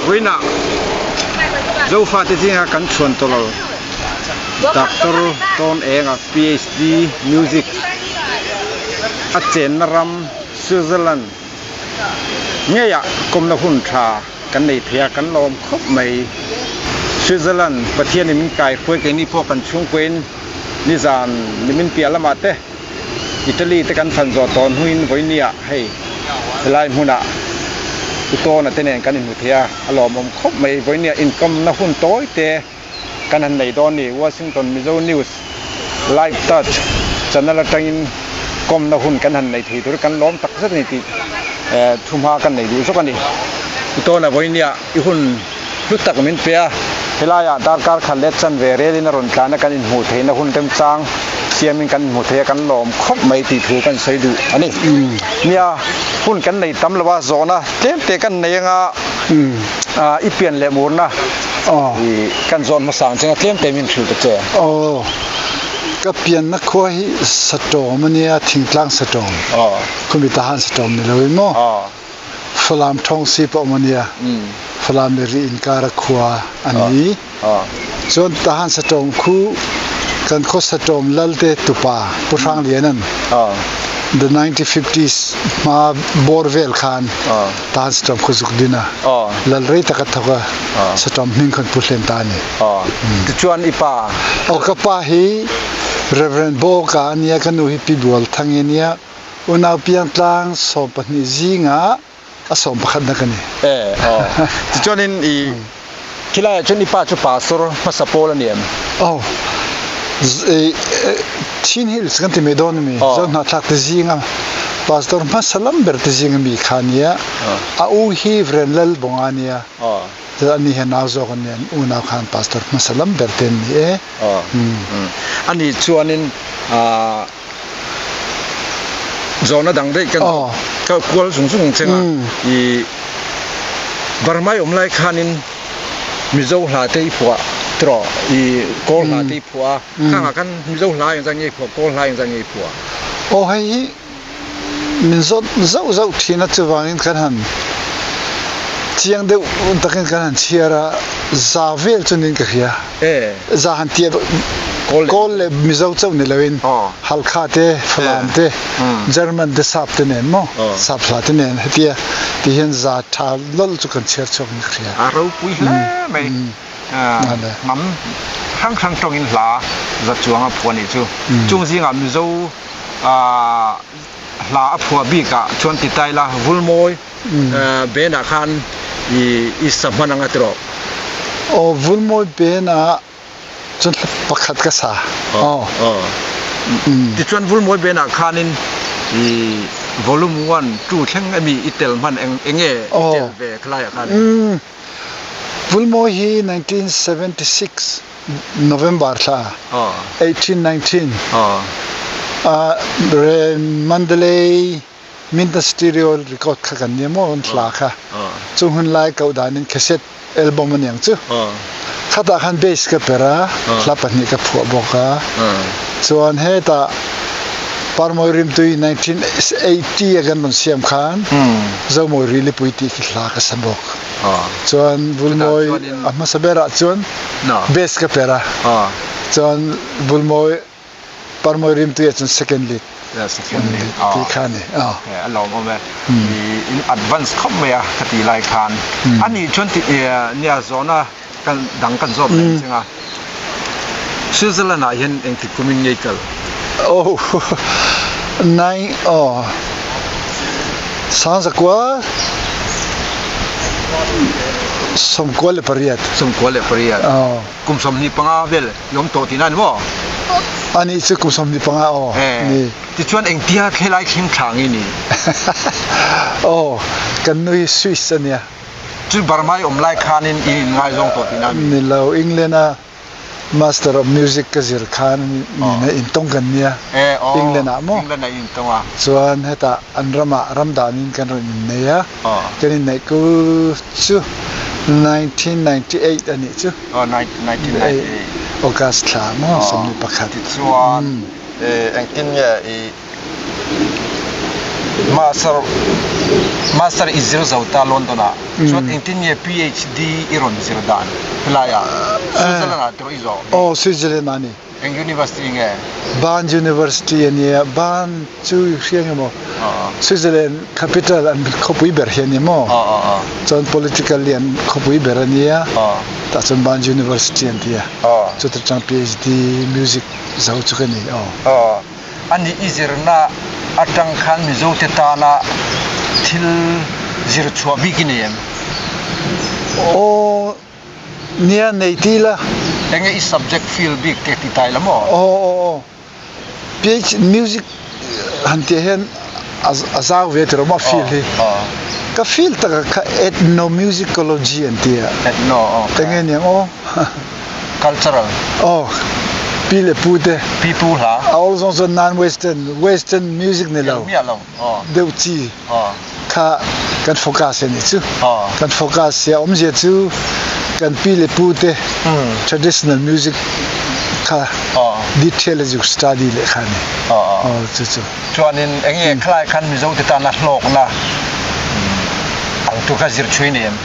Vawiinah Zofate zinga kan chhuan tawh lo Doctor Tawn Enga PhD Music a chenna ram Switzerland ngeiah kawmna hun tha kan nei thei a, kan lawm khawp mai. Switzerland Pathianin min kaihruai keini pawh kan chhungkuain nizan nimin piah lamah te Italy te kan thlan zawh tawh hnuin vawinia hei helai hmunah U Tawna te nen kan inhmu thei a, a lawmawm khawp mai. Vawinia inkawmna hun tawi te kan han nei dawn ni. Washington Mizo News Live Touch channel atangin kawmna hun kan han nei thei tur hi kan lawm tak zet a ni tih thuhma kan nei duh zawk a ni. U Tawna vawinia i hun hlu tak min pe a, helaiah darkar khat leh chanve relin a rawn tlan a, kan inhmuh theihna hun remchang siamin kan inhmu thei a, kan lawm khawp mai tih thu kan sawi duh a ni. Nia, hun kan nei tam lo a, zawhna tlem te kan nei anga i pian leh murna kan zawn hmasa ang chenga tlem te min hrilh ta che. Aw, ka pianna khua hi Satawm a nia, thingtlang Satawm, khumi tahan Satawm ni lo in maw? Falam Ṭhawngsi pawh maw nia, Falam le Rih inkar a khua a ni. Cun Tahan Saṭawm khu kan khua Saṭawm Lalte tupa Pu Hrang Lian an the 1950s hma bawr vel khan Tahan Saṭawm khu zuk din a, lal rei tak a thawk a, Saṭawm hming khan pu hlen ta a ni. Tichuan i pa? Aw ka pa hi Reverend Bawka a nia, ka nu hi Pi Bual Thangi a nia. Unau piangtlang 12 zingah a sawm pakhatna ka ni. E, aw. Tichuanin i khilaiah chuan i pa chu pastor hmasa pawl a ni em? Aw. Chin Hills kan ti mai dawn a mi. Zohnahthlak te zinga pastor hmasa lam ber te zinga mi kha a nia. A u hi Vren Lalbawnga a nia. Chuan ani hian nau zawk a nia. An unau khan pastor hmasa lam ber te an ni e. Ani chuanin Zawhna dang daih kan kal kual zung zung ang cheng a, i Burma-i awm lai khanin Mizo hla te i phuah tiraw, i Kawl hla te i phuah a, khangah khan Mizo hla engzah nge i phuah, Kawl hla engzah nge i phuah? Aw hei hi min zawt zauh zauh thin a, chuvangin kan han chiang deuh takin kan han chhiar a, za vel chu niin ka hria. Za han tia Kawl leh Mizo chauh ni loin Halkha te, Falam te, German te, Sap te nen maw, Sap hla te nen hetia ti hian za tha lawlh chu kan chhiar chhuak in ka hria. A ropui hle mai. Hnam hrang hrang tawngin hla za chuang a phuah nih chu. Chung zingah Mizo hla a phuah bikah chuan ti ta ila Vulmawi Benah khan i sa hman anga tiraw? Aw, Vulmawi Benah cun pakhat ka sa. Aw. Tichuan Vulmawi Benah khanin i volume one, two thleng emi i tel hman eng nge i tel ve khalaiah khan? Vulmawi hi 1976 November thla 1819 ah Mandalay Minta stereo record kha kan nia maw an hla kha chung hun lai koh dan in cassette album a niang chu khatah khan bass ka per a hla pahnih ka phuah bawk a chuan hetah Parmawi Rimtui 1980 a kan rawn siam khan Zomawi Rilipui tih khi hla ka sa bawk chuan Vulmawi a hmasa berah chuan bass ka per a chuan Vulmawi Parmawi rimtui ah cun second lead second lead ti kha ni. A lawm awm e. In advance khawp mai a ka ti lai khan. Ani chuan ti nia zawhna kan dang kan zawm reng cheng a. Switzerland ah hian engtik kum in ngei kal? Oh nine oh sangzakua 98. 98. Kum 25 vel i awm tawh tihna a ni maw? A nih chu kum 25 aw ni. Tichuan engtia thlelai thleng thla nge ni? Aw, kan nu hi Swiss a nia. Chu Burma i awm lai khanin i inngaizawng tawh tihna a mi? Ni lo, England a Master of Music ka zir khan nena intawng kan nia. England ah maw? England ah i intawng a. Chuan hetah an ramah ram danin kan rawn innei a. Kan inneih ku chu 1998 a nih chu. Aw 1998. August thla maw 21. Tichuan engtin nge i Master Master i zir zo ta London ah chuan engtin nge PhD i rawn zir dan helai ah Switzerland ah tawh i zawh bik? Aw Switzerland ah ni. Eng university nge? Bern University a nia, Bern chu i hria nge maw? Switzerland capital an khawpui ber hi a ni maw? Chuan politically an khawpui ber a nia, tah chuan Bern University an ti a, chuta tang PhD music zo chu ka ni aw. A nih i zirna atang khan Mizote tana thil zir chhuah bik i nei em? Aw. Nia nei ti la. Enge i subject field bik te ti tai la maw? Aw aw aw. PH music han tih hian a zau ve tiraw maw field hi. Ka field takah kha ethnomusicology an ti a. Ethno aw. Enge niang aw. Cultural. Aw. Pi leh pu te. Pi pu hla. A awl zawng chuan non-western, western music ni lo. Miah lo. Deuh chi. Kha kan focus a nih chu. Kan focus hi a awmzia chu kan pi leh pu te traditional music kha detail a zuk study leh kha a ni. Aw chu chu. Chuanin eng nge khalai khan Mizo te tana hlawkna ang tur kha zir thui nei em?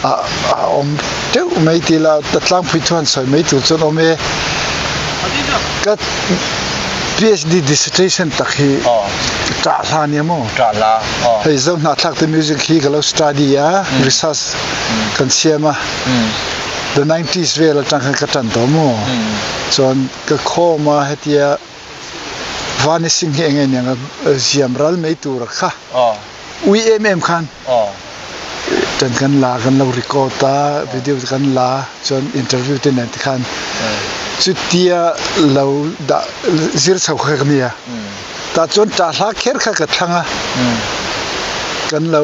A awm teuh mai tih lah ta tlangpui chuan sawi mai tur chuan awm e. Ka PhD dissertation tak hi ṭah hla a nia maw? Hei zo hnahthlak te music hi ka lo study a, research kan siam a. The nineties vel atang khan ka ṭan tawh maw? Chuan ka khawm a hetia vanishing hi eng nge niang a ziam ral mai tur a kha. Ui em em khan ṭan kan la kan lo record a video te kan la chuan interview te nen te khan chutia lo dah zir chho kha ka nia tah chuan ṭah hla kher kha ka thlang a kan lo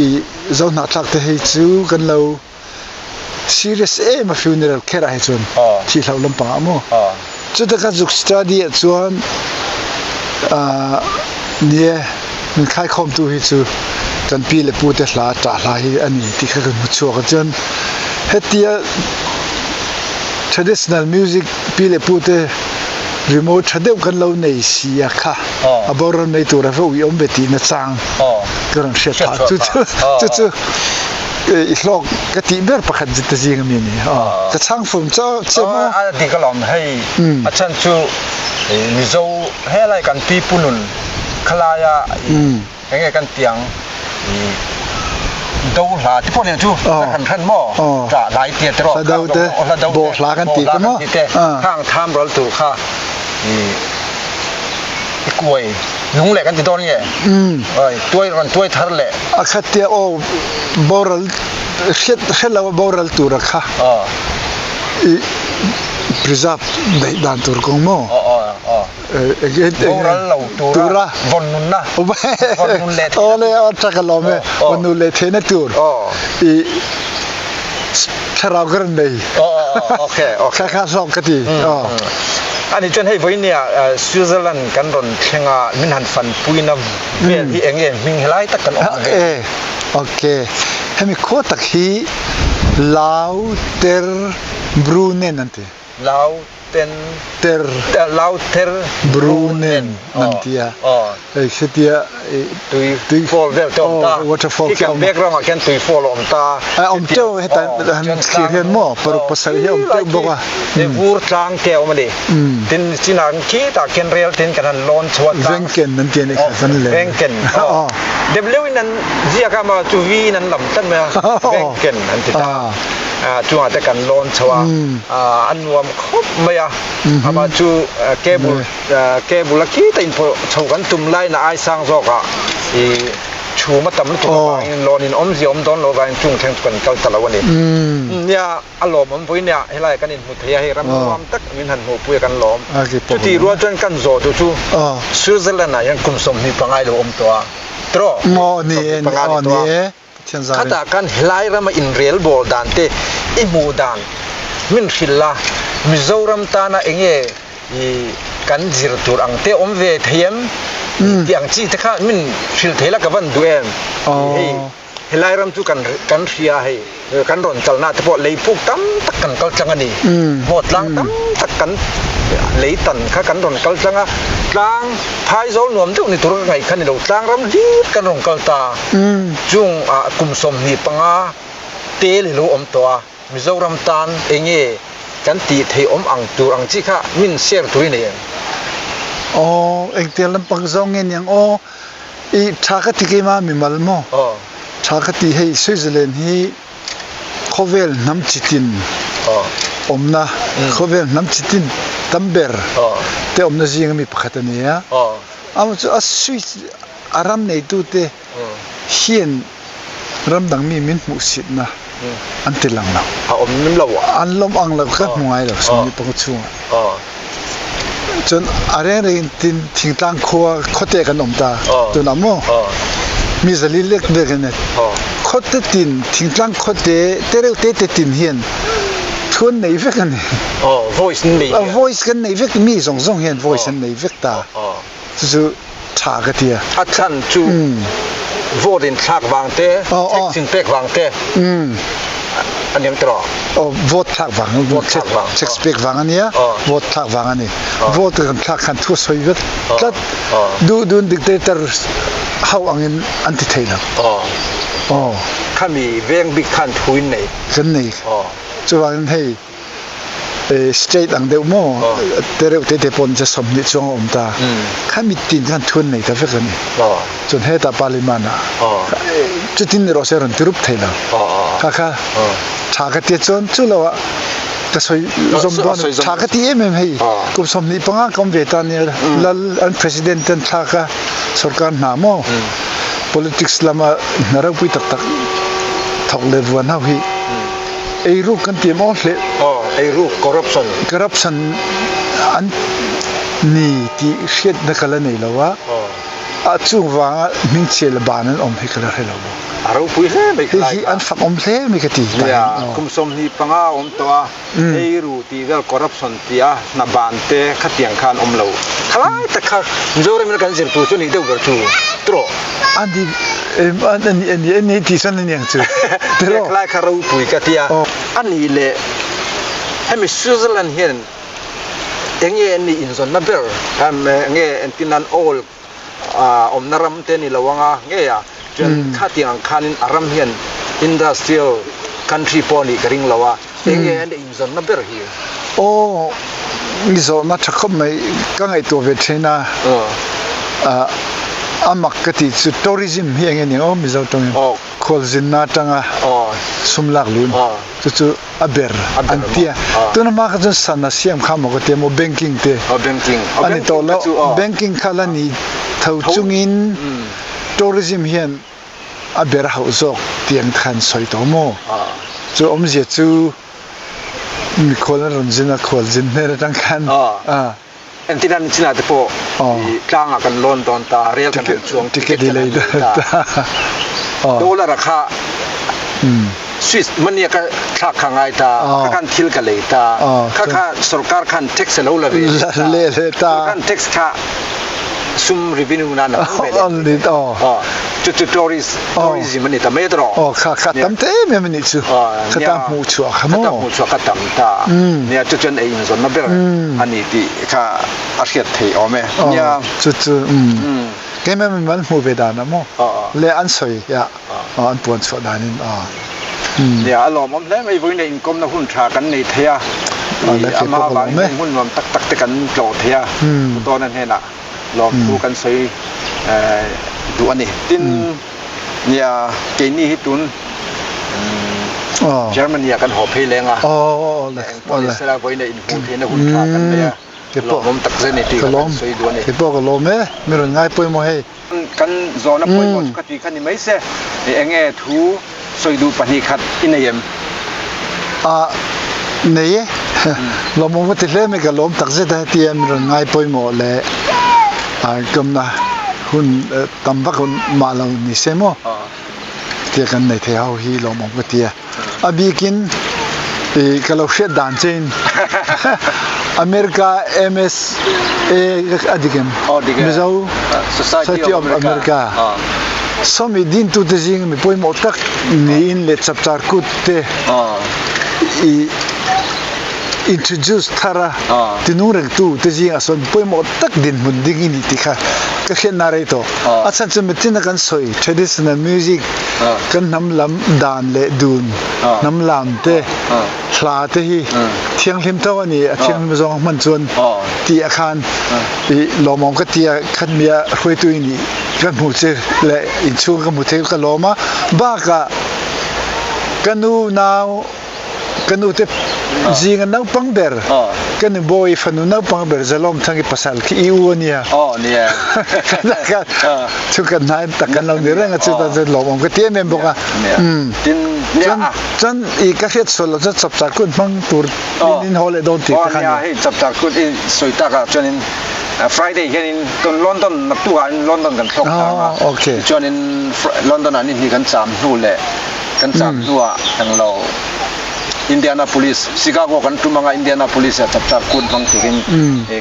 i zo hnahthlak te hei chu kan lo serious em a funeral kher ah hi chuan thih hloh lampang ah maw chuta ka zuk study ah chuan nie min khaikhawm tu hi chu kan pi le pu te hla ṭah hla hi a ni tih kha kan hmu chhuak a chuan hetia traditional music pi le pu te remote ṭha deuh kan lo nei si a kha a boral mai tur a va ui awm ve tih na chang ka rawn hriat phah chu chu chu I hlawk ka tih ber pakhat te zing ami a ni. Ka chhang fum cho che maw? A dik alawm hei a chhan chu Mizo helai kan pi pu nun khalaia enge kan tiang do hla te pawh nen chu ka hran hran maw tah lai tia te rawh hla do te bawh hla kan ti te maw khang tham ral tur kha i kuai nung leh kan ti dawn nge tuai rawn tuai thar leh A khat tiah aw boral hriat hre lo a boral tur a kha i preserve daih dan tur kawng maw? Boral lo tura vawn nunna vawn nun leh theihna Awle aw tha ka lawm e vawn nun leh theihna tur i thlarau ka rawn nei kha kha hlawk ka ti aw. Ani chuan hei vawinia Switzerland kan rawn thleng a min han fanpuina Vel hi eng nge hming helai tak kan awm ve? E, ok. Hemi khua tak hi Lauter Brunnen an ti. Lauten Ter. Lauter Brunnen an ti a. Hei hetia tui tui fall vel te awm ta. Waterfall khi kan background ah khian tui fall a awm ta. A awm teuh heta han thlir hian maw paruk pasarih hi a awm teuh bawk a. Vur tlang te a awm a ni. Tin chinah khitah khian rel tin kan han lawn chhuat a. Vengken an ti a nih kha kan le. Vengken. W in an ziak a maw chu V in an lam tlat mai a. Vengken an ti ta. Chungah te kan lawn chho a. A nuam khawp mai a. Amah chu cable cable a khita in phawrh chho kan tum laiin a ai sang zawk a. I chhum a tam lutuk avangin lawn in awmzia awm dawn lo vangin chung thleng chu kan kal ta lo a ni. Nia. A lawmawm vawinia helai kan inhmu thei a, hei ram nuam tak min han hmuhpui a kan lawm. Chutih rual chuan kan zawh duh chu Switzerland ah hian kum 25 i lo awm tawh a, tiraw? 25 ni tawh a. Khatah khan helai rama inrel bawl dan te i hmuh dan min hrilh a, Mizoram tana enge i kan zir tur ang te awm ve thei em tih ang chi te kha min hrilh thei la ka van duh em? Hei. Helai ram chu kan kan hria hei kan rawn kalna te pawh lei puk tam tak kan kal tlang a ni. Maw tlang tam tak kan Leitan kha kan rawn kal tlang a, tlang phaizawl nuam deuh ni tur ka ngaih kha ni lo, tlang ram hlir kan rawn kal ta. Chung ah kum 25 tel hi lo awm tawh a, Mizoram tan eng nge kan tih theih awm ang tur ang chi kha min share tur i nei em? Aw, engtiang lampang zawng nge niang aw, i tha ka ti keimah mimal maw? Tha ka ti hei Switzerland hi Khawvel hnam chitin awmna, khawvel hnam chitin tam ber te awmna zinga mi pakhat a ni a. Amaherawhchu chu a Swiss a ram neitute hian ram dang mi min hmuhsitna an ti lang lo. A awm lem lo a. An lawm ang lo ka hmu ngai lo sawmhnih panga chhungah. Chuan a reng rengin tin thingtlang khua khawte kan awm ta tunah maw mi zali lek lek in khawte tin thingtlang khawte te reuh te te tin hian thu an nei vek a ni. Voice an nei Voice kan nei vek mi zawng zawng hian voice an nei vek ta chu chu tha ka ti a. A chhan chu vote in thlak vang te tax in pek vang te a ni ang tiraw? Aw vote thlak vang vote thlak vang tax pek vang a nia vote thlak vang a ni vote kan thlak khan thu a sawi vek tlat duh dun dictator ho angin an ti thei lo. Aw Khami veng bik khan thu in nei. Kan nei. Chuvangin hei State ang deuh maw te reuh te te pawh ni 20 chuang a awm ta. Khami tin khan thu an nei ta vek a ni. Chuan hetah parliament ah chutin ni rawh se a rawn ti rup thei lo. Kha kha tha ka tia chuan chu lo ah ka sawi zawm dawn a tha ka ti em em hei. Kum 25 ka awm ve ta nia lal an president te an thlak a sorkar hna maw politics lama hna ropui tak tak thawk leh vuan ho hi Eiruk kan ti em aw hleh. Aw, eiruk, corruption. Corruption an ni tih hriatna ka la nei lo a, a chung vanga hmingchhia leh ban an awm hi ka la hre lo bawk. A ropui hle mai ka lai Hei hi an fak awm hle mai ka ti ta hian. Kum 25 a awm tawh a, eiru tih vel corruption tih a hna ban te khatiang khan awm lo. Khalai tak kha Mizoram in kan zir tur chu a nih deuh ber chu tiraw? A ni a ni a ni a ni tih chuan a ni ang chu tiraw? Khalai kha ropui ka tia. A nih leh hemi Switzerland hian eng nge an nih inzawnna ber nge entir nan oil awmna ram te ni lo anga ngei a chuan khatiang ang khanin a ram hian industrial country pawh a nih ka ring lo a eng nge an inzawnna ber hi? Aw i zawhna tha khawp mai ka ngaihtuah ve thin a a mak ka tih chu tourism hi eng nge ni aw Mizo tawngin khualzinna atanga sum lak luh chu chu a ber an ti a tuna hma kha chuan sana siam kha maw ka ti a maw banking te a ni tawh loh banking kha la ni tho chungin tourism hian a ber a hauh zawk tih ang te khan sawi tawh maw chu awmzia chu mikhual an rawn zin a khual zin hmel atang khan a. Entir an chinah te pawh i tlangah kan lawn dawn ta, rel kan han chuang ticket kan han lei ta. Dollar a kha Swiss money a ka thlak kha ngai ta, kha khan thil ka lei ta, kha kha sorkar khan tax a lo la ve leh ta, khan tax kha sum revenue nan a hmang ve leh ta. Chu chu tourist tourism a ni ta mai tawh. Aw kha kha tam te em em a nih chu. Kha ta hmuh chhuah kha maw. Kha ta hmuh chhuah kha tam ta. Nia chu chuan ei inzawnna ber a ni tih kha a hriat theih awm e. Nia. Chu chu keimah mi an hmuh ve dan ah maw le an sawi ah an puan chhuah dan in aw. Nia a lawmawm hle mai vawiin leh inkawmna hun tha kan nei thei a. Ama avangin hmun nuam tak tak te kan tlawh thei a. Tawna hnenah. Lawmthu kan sawi duh a ni. Tin, nia keini hi tun Germany ah kan haw phei leng a, engpawh ni sela vawiin a inhmuh theihna hun tha kan nei a, lawmawm tak zet ni tih kha kan sawi duh a ni. Keipawh ka lawm e, mi rawn ngai pawimawh hei. Kan zawhna pawimawh chu ka tih kha ni mai se, eng nge thu sawi duh 2 khat i nei em? A, nei e. Lawmawm ka ti hle mai, ka lawm tak zet a heti a mi rawn ngai pawimawh leh a kamna hun tam vak mah lo ni se maw tia kan nei thei ho hi lawmawm ka ti a. A bikin i ka lo hriat dan chein America MSA a dik em? Mizo Society of America. Sawmi dintute zinga mi pawimawh tak niin leh chapchar kut te i. introduce thar a tinung rengtu te zingah sawn pawimawh tak dinhmun ding i ni tih kha ka hriatna rei tawh. A chhan chu mitin a kan sawi traditional music kan hnam lam dan leh dun hnam lam te hla te hi thianghlim tho a ni a thianghlim zawng a hman chuan tih ah khan i lawmawm ka ti a khat mia hruaitu i nih ka hmu che leh inchhung ka hmu thei ka lawm a bakah ka nu nau Ka nute zinga naupang ber, ka nubawi fanu naupang ber Zalawmthangi pasal khi i u a nia. Chu kan hnai tak kan lo ni reng a, chu tan chuan lawmawm ka ti em em bawk a. Chuan chuan i ka hriat sual loh chuan chapchar kut hmang tur in in haw leh dawn tih te kha a ni. Hei chapchar kut i sawi takah chuanin Friday hianin tun London naktukah London kan thlawk tlang a, tichuanin London ah ni hnih kan cham hnu leh Kan chak hnuah englo Indianapolis, Chicago kan tum anga Indianapolis ah chapchar kut hmang turin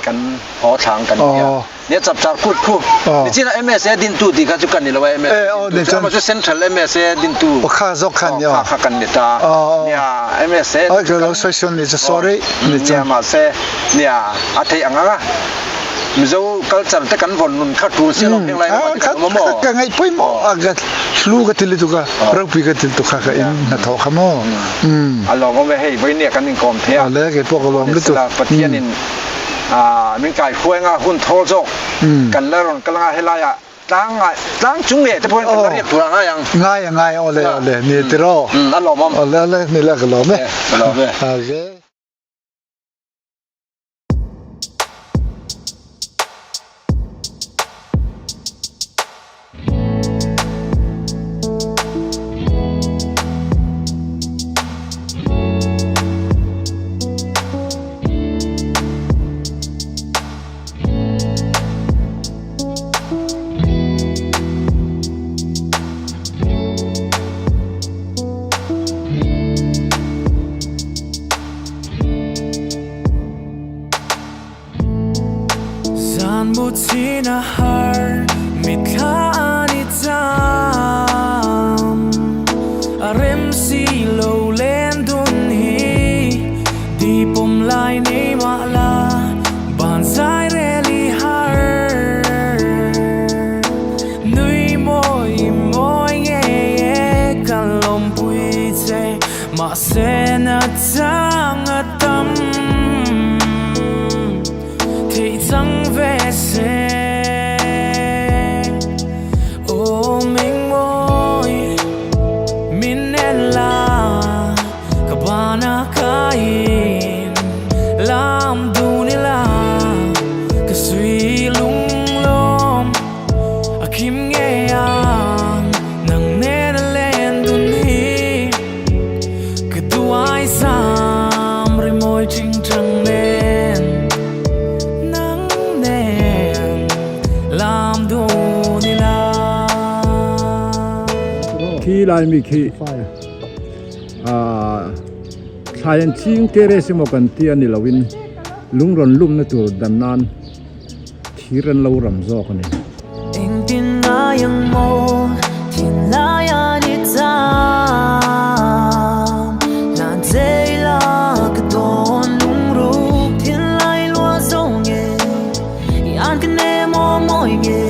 kan haw thlang kan nia. Nia chapchar kut khu nichin a MSA dintu tih kha chu kan ni lo a MSA dintu chu amah chu Central MSA dintu kha kha kan ni ta. Nia MSA nia mahse nia a theih ang anga Mizo culture te kan vawn nun kha tul sia lo heng lai lamah te kan awm a maw? Ka ngaih pawimawh a ka hlu ka ti lutuk a, ropui ka ti lutuk kha ka in hnathawh kha maw. A lawmawm e hei vawinia kan inkawm thei a. Awle kei pawh ka lawm lutuk. Pathianin min kaihruai anga hun thawl zawk kan la rawn kal anga helaiah tlang tlang chung nge te pawhin kan la riak tur a ngai ang. Ngai a ngai awle awle ni tiraw. A lawmawm. Awle awle ni la ka lawm e. Ka lawm e. Okay. Zan mu chin a har mitthla an i cham A rem si lo len dun hi Di pum lai nei mah la ban zai rel i har Nui mawi mawi ngei e ka lawmpui che Mahse na chang a tam theih chang ve se Aw mengmawi min en la ka ban a kaiin lam dun ila ka sui lunglawm a khim ngei ang nang nen a len dun hi Ka duai sam rimawi chingchang nen nang nen lam dun ila. Khi lai mi khi thlai an ching terrace emaw kan ti a ni loin lung rawn lumna tur dan nan Thir an lo ram zawk a ni. Engtin ngai ang maw thinlai an i cham Hlan chei la ka tawn lungruk thinlai lua zo nge I an ka ne maw mawi nge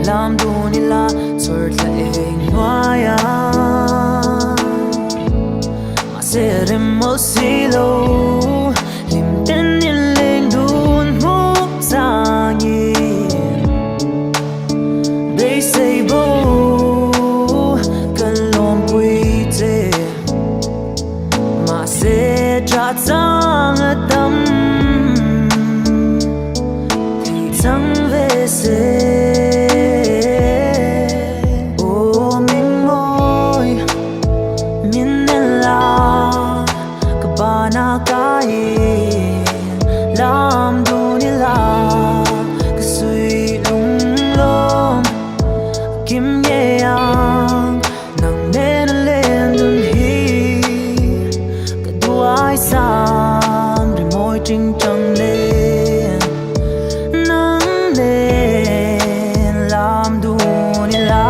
Lam dun ila chawr thla eng hnuai ah Mahse rem maw si lo. Hlim ten in leng dun hmuh changin Beisei bo ka lawmpui che Mahse ṭah chang a tam Thei chang ve se Aw mengmawi min en la. Ka ban a kai lam dun ila ka sui lung lawm kim nge ang nang nen a len dun hi ka duai sam rimawi ting tang nen nang nen lam dun ila.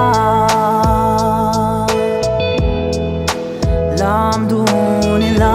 Lam dun ila.